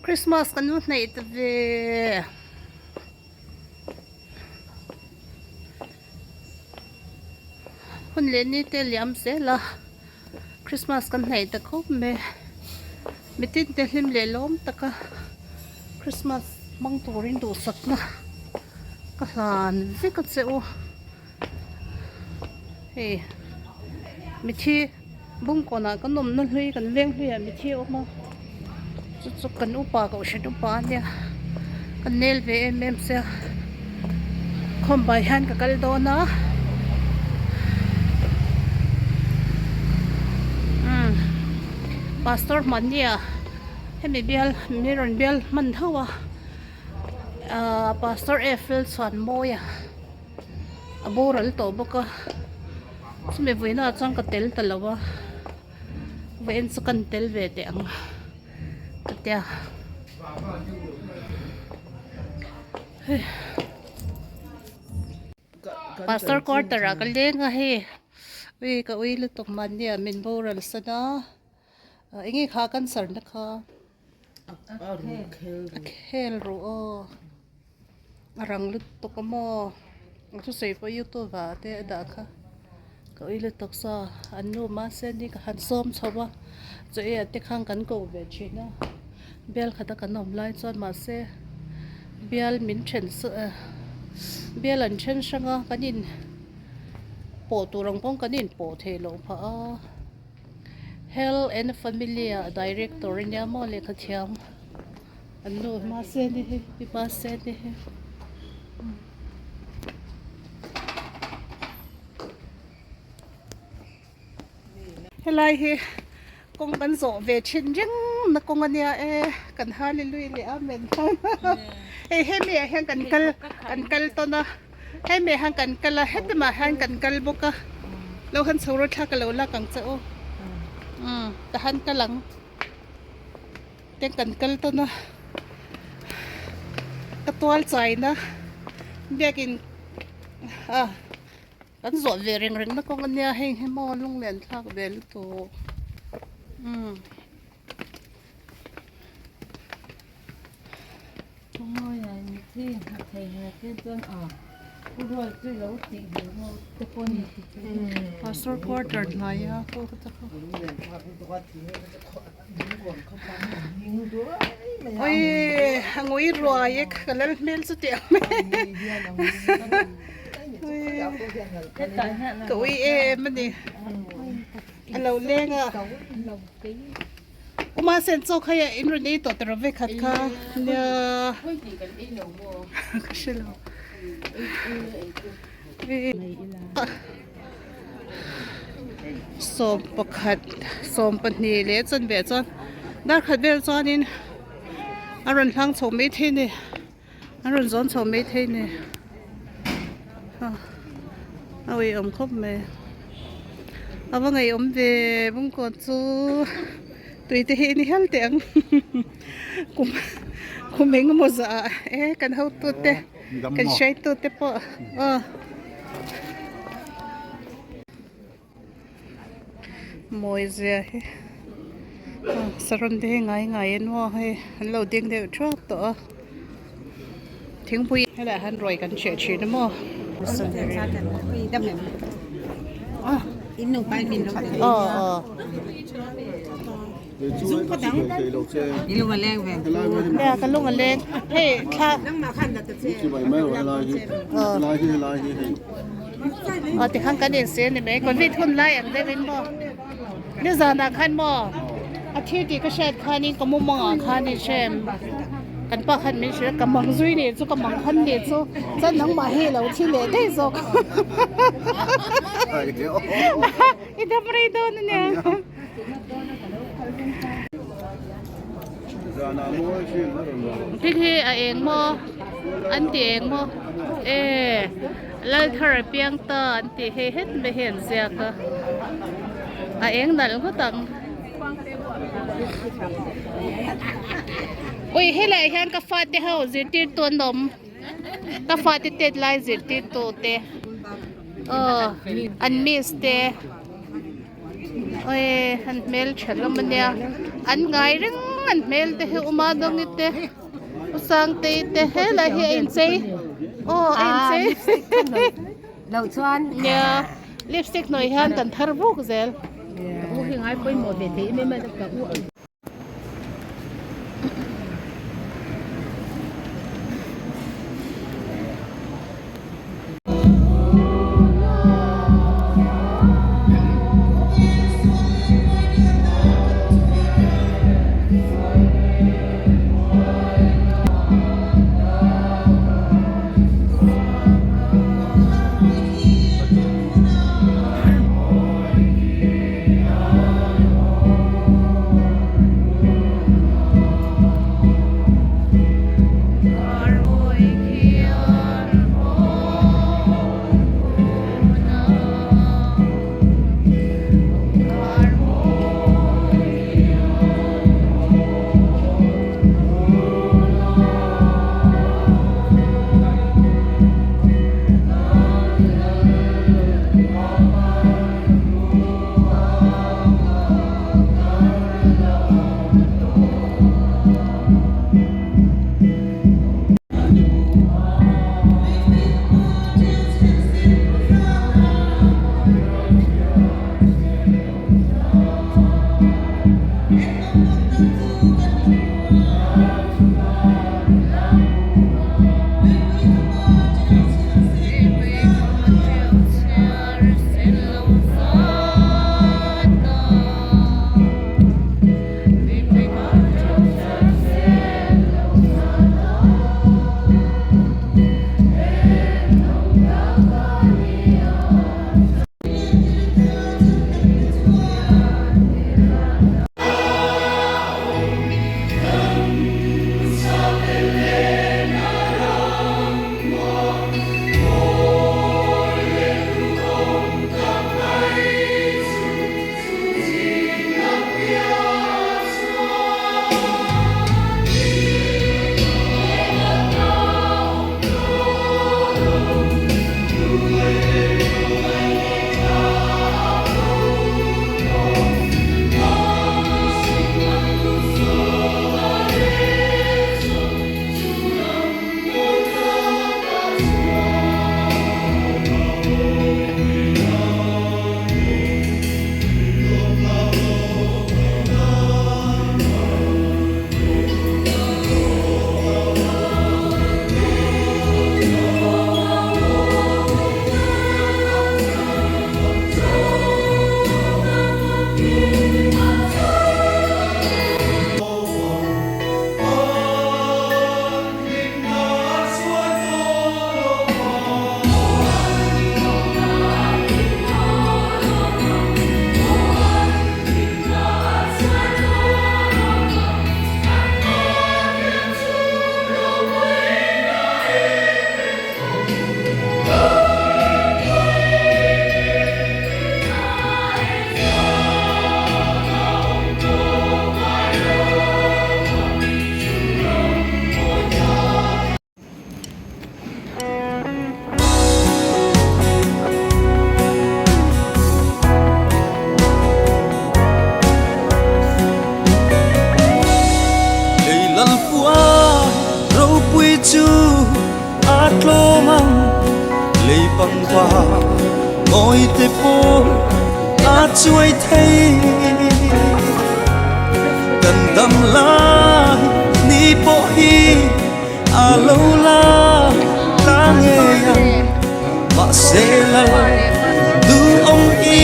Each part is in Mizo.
Christmas kan lo hnaih ta ve. Hun leh ni te liam zel a Christmas kan hnaih ta khawp mai mitin te hlim leh lawm taka Christmas hmang turin duhsakna ka hlan vek a che u hei mithi bungkawnah kan awmna hlui kan veng hluiah mithi a awm a chu chu kan upa kohhran upa a nia kan nel ve em em sia khawmbai hian ka kal dawn a umm pastor hmannia hemi bial mi rawn bial hman tho a ahh pastor Eiffel chhuan mawi a. a boral tawh bawk a chumi vawiinah chuan ka tel ta lo a vawiin chu kan tel ve teh ang ka tia hei pastor quarter ah ka leng a hei ui ka ui lutuk mahni ah min boral san a eng nge kha cancer na kha a khel ru aw. A rang lutuk a maw a thusawi pawh youtube ah te a dah kha ka ui lutuk saw an nu mahse ni ka han sawm chho a chaw ei ah te khan kan ko ve thin a bial khat a kan awm lai chuan mahse bial min then eh bial an then hrang a kan in pawh tur ang pawh kan in pawh theih loh phah a health and family ah director a nia maw lehkha thiam. An nu hma se ni hi pi hma se ni hi. Helai hi kawng kan zawh ve thin reng na kawng a nia e kan hallelujah leh amen hei hemi ah hian kan kal kan kal tawn a hemi ah hian kan kal a heti mah hian kan kal bawk a lo han chho rawh thla ka lo lak ang che u umm ka han kal ang. Te kan kal tawn a ka tual chaina biakin a kan zawh ve reng reng na kawng ania heng hi maw lunglen thlak ve lutuk umm. Pastor quarter hnaia Oi a ngui ruai e ka lal hmel chu tih ang mai ka ui em a ni a lo leng a Uma sen chaw kha in rawn ei tawh ta rawh ve khat kha nia ka hre lo. Sawm pakhat sawm pahnih leh chanve chuan dar khat vel chuanin a rawn hlang chho mai thei a ni a rawn zawn chho mai thei a ni a uiawm khawp mai a va ngaihawm ve bungkawn chu tui te hi a ni hial teh ang kum kum engemaw zah ah e kan hotute. Kan hruaitu te pawh aw mawi zia hi saron te hi ngai ngai an maw hei an lo ding deuh thuak tawh a thingpui helaiah hian ruai kan hreh thin a maw aw aw. Nia ka lung a leng hei thla aw tikhan kan insi a ni mai covid hun lai ang deuh in maw nizanah khan maw a thil tih ka hriat khanin ka mumangah khan in hrem kan pa khan min hrilh a ka mang zui nih chu ka mang khan nih chu chuan nangmah hi ilo thi leh daih zawk i dam rei dawn a nia. Thil hi a eng maw an ti eng maw e Lalthar a piang ta an tih hei het mai hi an ziak a a eng nalh ngawt ang ui helaiah hian ka fate ho zirtirtu an awm ka fate tet lai zirtirtu te aw an miss te. Awi an hmel tha hlawm a nia an ngai reng an hmel te hi Uma Dawngi te U Sangtei te helai hi a inchei aw a inchei nia lipstick hnawih hian kan thar vuk zel. Ropui chu a tlawm ang lei pangpar mawi te pawh a chuai thei kan dam lai ni pawh hi a lo la ta ngei ang mahse lal duhawm i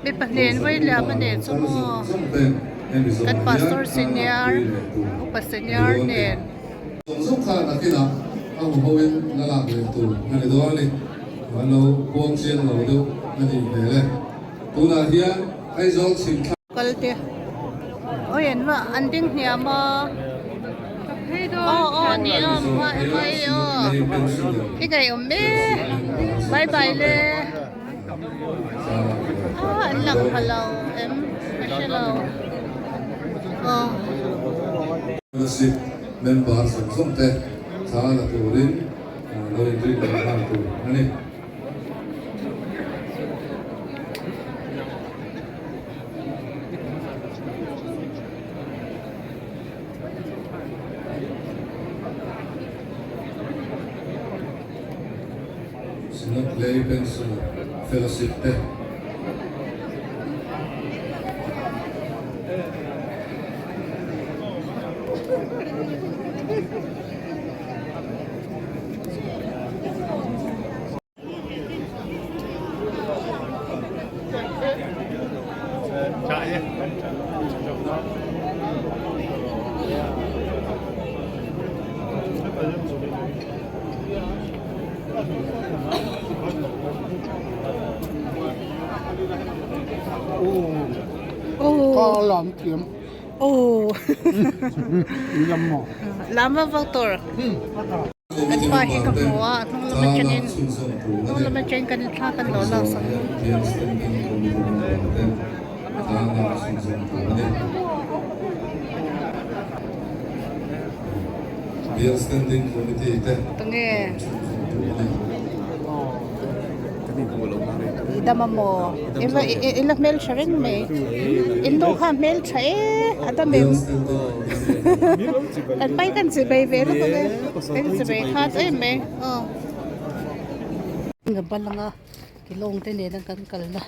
Mipa hnen vawi liam a nen chu maw kan pastor senior upa senior nen. Zawng zawng kha nakinah a hmu hoin la lak leh tur a ni dawn a ni. An lo puang chiang lo deuh a nih hmel e. Tunah hian Aizawl chhim thla. Kal te oi an va an ding hniam a aw aw ni awm mai aw i ngaih awm mek bye bye le. Ah an lang pha lo em ka hre lo aw. Fellowship member zawng zawng te thla la turin lo inrin leh nghal tur a ni. Synod Lay Pensioner Fellowship te. Lam vak vak tur. Kan pa hi ka hmu a, a hnung lam atangin hnung lam atangin kan thla kan lo lak sak. Tunge i dam a maw? I la hmeltha reng mai. In nu kha hmeltha e a dam em? Kan pai kan chi bei ve lutuk e. Kan chi bei khat em mai aw. Ka balanga kilawng te nena kan kalna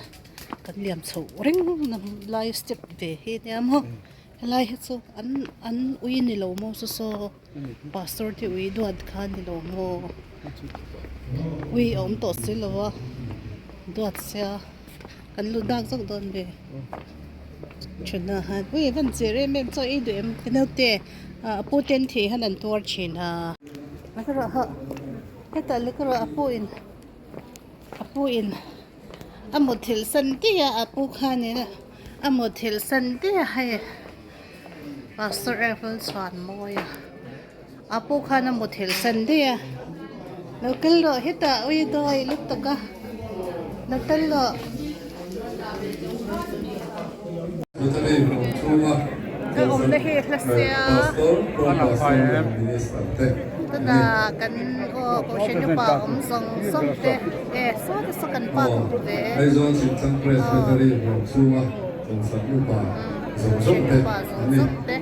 kan liam chhoh reng na lai step ve hi nia maw. Helai hi chu an an ui ni lo maw saw saw pastor te ui duat kha ni lo maw ui a awm tawh si lo a duat sia kan lut dak zawk dawn ve thutna han ui a van che rem em chaw ei duh em ka naute ah pu ten thei han an tuar thin a hetah lek erawh a pu in a pu in. A mutthilh san daih a a pu khanin a mutthilh san daih a hei pastor April chhuan mawi a a pu khan a mutthilh san daih a lo kal rawh hetah ui dawi lutuk a lo kal rawh. Ka awmna hi hla sia tunah kan aw kohhran upa awm zawng zawng te e saw te saw kan pa ka hmu ve kohhran upa zawng zawng te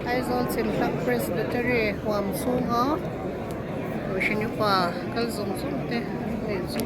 Aizawl Chhimthlang Presbytery huam chhunga kohhran upa kal zawng zawng te nih chu.